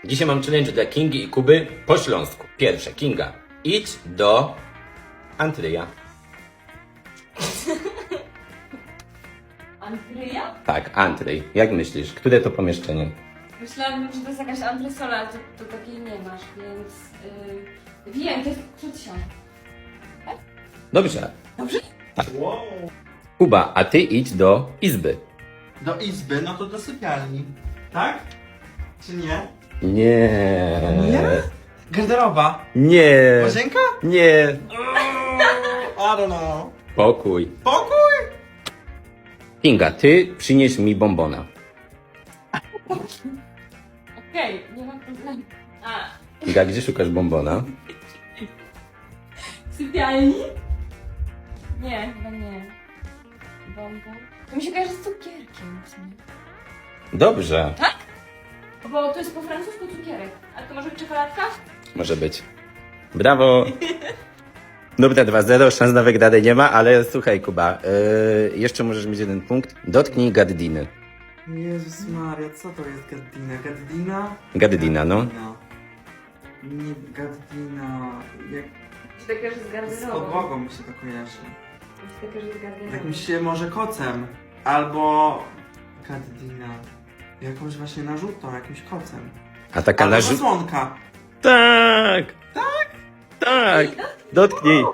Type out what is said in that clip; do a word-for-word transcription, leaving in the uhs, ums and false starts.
Dzisiej mōm challenge dlŏ Kingi i Kuby po ślōnsku. Piyrsze, Kinga, idź do Antryja. Antryja? Tak, Antryj. Jak myślisz, które to pomieszczenie? Myślałabym, że to jest jakaś antresola, ale to, to takiej nie masz, więc... Yy, wiem, to jest Ksucjan. Dobrze. Dobrze? Kuba, a ty idź do izby. Do izby, no to do sypialni. Tak? Czy nie? Nie. Nie? Garderoba. Nie. Łazienka? Nie. I don't know. Pokój. Pokój? Kinga, ty przynieś mi bombona. Okej, nie ma problemu. A, Kinga, gdzie szukasz bombona? w sypialni? Nie, chyba nie. Bombon. To mi się kojarzy z cukierkiem w sumie. Dobrze. Bo to jest po francusku cukierek. A to może czekoladka? Może być. Brawo. Dobra, dwa zero, szans na wygrane nie ma, ale słuchaj, Kuba, yy, jeszcze możesz mieć jeden punkt. Dotknij gaddiny. Jezus Maria, co to jest gaddina? Gaddina? Gaddina, no. Gaddina. Nie, gaddina. Jak Czy tak kojarzy z z garderobą? podłogą mi się to kojarzy. Czy tak kojarzy z garderobą? Jakimś może kocem. Albo gaddina. Jakąś właśnie narzutą, jakimś kocem. A taka Albo narzut... zasłonka. Tak! Tak! Tak! Dotknij!